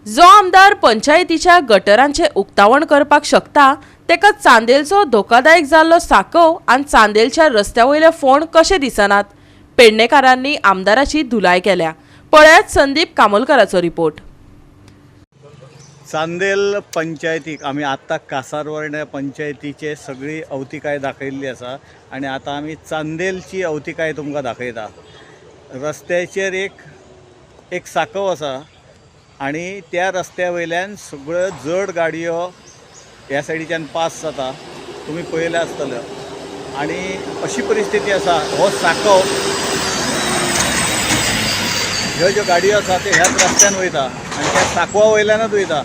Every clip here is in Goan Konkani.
जो आमदार पंचायतीच्या गटरांचें उक्तावण करपाक शकता तेका चांदेलचो धोकादायक जाल्लो सांकव आनी चांदेलच्या रस्त्या वयले फोंड कशे दिसनात? पेडणेकारांनी आमदाराची धुलाय केल्या. पळयात संदीप कामोलकराचो रिपोर्ट. चांदेल पंचायतीक आमी आत्तां कासारवर्ण्या पंचायतीचे सगळी अवतिकाय दाखयल्ली आसा आनी आतां आमी चांदेलची अवतिकाय तुमकां दाखयता. रस्त्याचेर एक एक सांकव आसा आनी त्या रस्त्या वयल्यान सगळ्यो जड गाडयो ह्या सायडीच्यान पास जाता, तुमी पळयल्या आसतल्यो. आनी अशी परिस्थिती आसा, हो सांकव ह्यो ज्यो गाडयो आसा त्यो ह्याच रस्त्यान वयता आनी त्या सांकवा वयल्यानूच वयता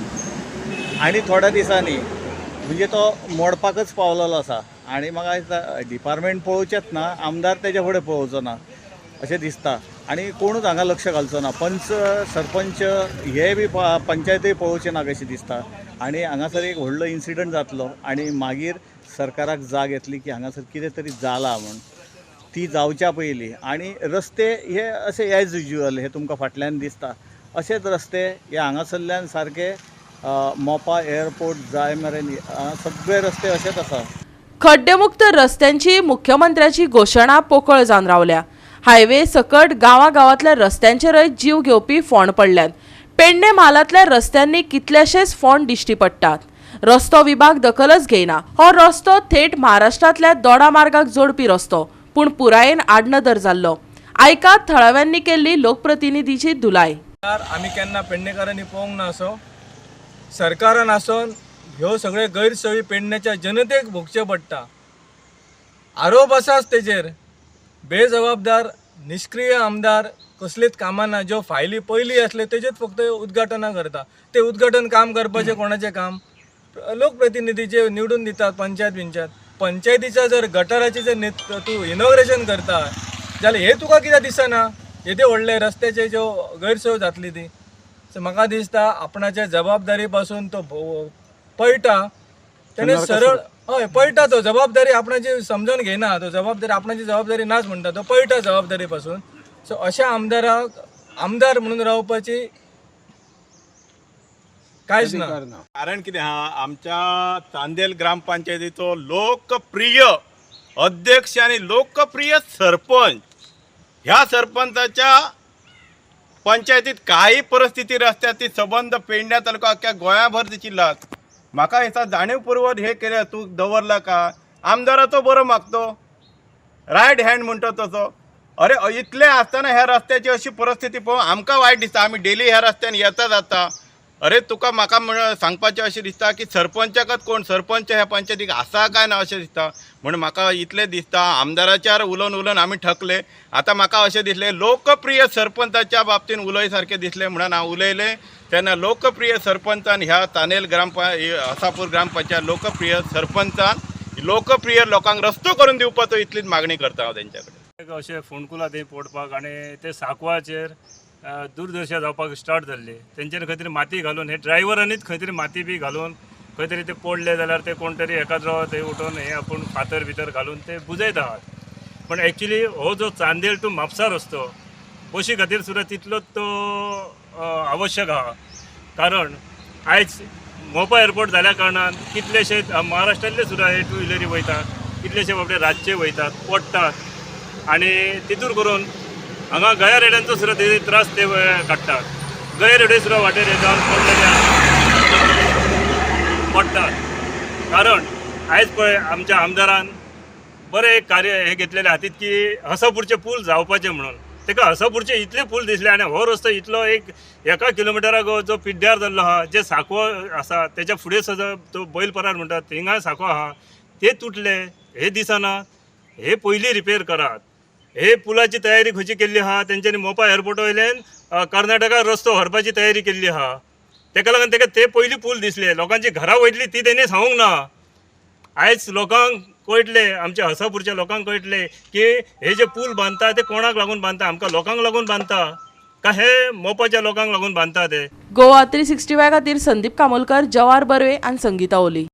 आनी थोड्या दिसांनी म्हणजे तो मोडपाकच पावलेलो आसा. आनी म्हाका दिसता डिपार्टमेंट पळोवचेंच ना, आमदार तेज्या फुडें पळोवचो ना अशें दिसता. आनी कोणूच हांगा लक्ष घालचो ना, पंच सरपंच हे बी पंचायतूय पळोवचे ना कशें दिसता. आनी हांगासर एक व्हडलो इन्सिडंट जातलो आनी मागीर सरकाराक जाग येतली की हांगासर कितें तरी जालां म्हूण, ती जावच्या पयलीं. आनी रस्ते हे अशे एज युज्युअल हे तुमकां फाटल्यान दिसता अशेच रस्ते हे हांगासरल्यान सारके मोपा एअरपोर्ट जाय मेरेन सगळे रस्ते अशेच आसा. खड्डेमुक्त रस्त्यांची मुख्यमंत्र्याची घोशणा पोकळ जावन रावल्या. हायवे सकट गांवागांवांतल्या रस्त्यांचेरय जीव घेवपी फोंड पडल्यात. पेडणे म्हालांतल्या रस्त्यांनी कितलेशेच फोंड दिश्टी पडटात. रस्तो विभाग दखलच घेयना. हो रस्तो थेट महाराष्ट्रांतल्या दोडा मार्गाक जोडपी रस्तो, पूण पुरायेन आडनदर जाल्लो. आयकात थळाव्यांनी केल्ली लोकप्रतिनिधीची धुलाय. आमी केन्ना पेडणेकारांनी पळोवंक ना असो सरकारान आसून ह्यो सगळे गैरसोयी पेडण्याच्या जनतेक भोगचे पडटा. आरोप आसाच तेजेर, बेजबाबदार निश्क्रीय आमदार, कसलीच कामां ना, ज्यो फायली पयली आसल्यो तेजेच फक्त उद्घाटनां करता. ते उद्घाटन काम करपाचें कोणाचें काम? लोकप्रतिनिधी जे निवडून दितात पंचायत बिंचायत. पंचायतीच्या जर गटाराचें जर तूं इनॉग्रेशन करता जाल्यार हें तुका कित्याक दिसना? येदे व्हडले रस्त्याचे ज्यो गैरसोय जातली ती. सो म्हाका दिसता आपणाच्या जबाबदारी पासून तो पळटा, तेणे सरळ हय पळटा, तो जबाबदारी आपणाची समजून घेयना, तो जबाबदारी आपणाची जबाबदारी नाच म्हणटा, तो पळटा जबाबदारी पासून. सो अशा आमदाराक आमदार म्हणून रावपाची कांयच ना. कारण कितें आहा, आमच्या चांदेल ग्रामपंचायतीचो लोकप्रिय अध्यक्ष आनी लोकप्रिय सरपंच, ह्या सरपंचाच्या पंचायतीत काही परिस्थिती रस्त्यात ती सबंद पेडण्या तालुका अख्ख्या गोंयाभर तिची लज. म्हाका दिसता जाणीवपूर्वक हे केलें तूं दवरला का आमदाराचो बरो मागतो रायट हँड म्हणटा तसो. अरे इतलें आसतना ह्या रस्त्याची अशी परिस्थिती पळोवन आमकां वायट दिसता. आमी डेली ह्या रस्त्यान येता जाता. अरे तुका म्हाका म्हण सांगपाचें अशें दिसता की सरपंचाकच कोण सरपंच ह्या पंचायतीक आसा काय ना अशें दिसता. म्हण म्हाका इतलें दिसता आमदाराच्यार उलोवन उलोवन आमी ठकले. आतां म्हाका अशें दिसलें लोकप्रिय सरपंचाच्या बाबतीन उलय सारकें दिसलें म्हणून हांव उलयलें. तेन्ना लोकप्रिय सरपंचान ह्या चांदेल हसापूर ग्रामपंचायत लोकप्रिय सरपंचान लोकप्रिय लोकांक रस्तो करून दिवपाचो इतलीच मागणी करता हांव तेंच्या कडेन. अशें फोंडकुलां थंय पडपाक आनी ते सांकवाचेर दुर्दशा जावपाक स्टार्ट जाल्ली. तेंच्यानी खंय तरी माती घालून हे ड्रायव्हरांनीच खंय तरी माती बी घालून खंय तरी ते पडले जाल्यार ते कोण तरी एकाद्रो थंय उठोवन हे आपूण फातर भितर घालून ते बुजयत आहात. पण एक्चुली हो जो चांदेल टू म्हापसा रस्तो बशी खातीर सुद्दां तितलोच तो आवश्यक आहा. कारण आयज मोपा एअरपोर्ट जाल्या कारणान कितलेशे महाराष्ट्रांतले सुद्दां हे टू व्हिलरी वयतात, कितलेशे बाबडे रातचे वयतात, पडटात आनी तितूर करून हांगा गया रेड्यांचो सुद्दां ते त्रास ते काडटात. गया रेडे सुद्दां वाटेर जावन पडलेले पडटात. कारण आयज पळय आमच्या आमदारान बरें एक कार्य हें घेतलेलें हातीत की हसापूरचें पूल जावपाचें म्हणून. ताका हसापूरचे इतले पूल दिसले आनी हो रस्तो इतलो एक एका किलोमिटराक जो पिड्ड्यार जाल्लो आहा, जे सांकव आसा तेच्या फुडें सुद्दां तो बैल परार म्हणटात थिंगा सांकव आहा ते तुटले, हे दिसना. हे पयलीं रिपेर करात. हे पुलाची तयारी खंयची केल्ली आहा तेंच्यांनी मोपा एअरपोर्टा वयल्यान कर्नाटका रस्तो व्हरपाची तयारी केल्ली आहा. तेका लागून तेका ते पयलीं पूल दिसले. लोकांची घरां वयतली ती तेणी सांगूंक ना. आयज लोकांक कळटलें, आमच्या हसापूरच्या लोकांक कळटलें की हे जे पूल बांदता ते कोणाक लागून बांदता, आमकां लोकांक लागून बांदता काय हे मोपाच्या लोकांक लागून बांदता ते. गोवा 365 खातीर संदीप कामोलकर, जवाहर बर्वे आनी संगीता ओली.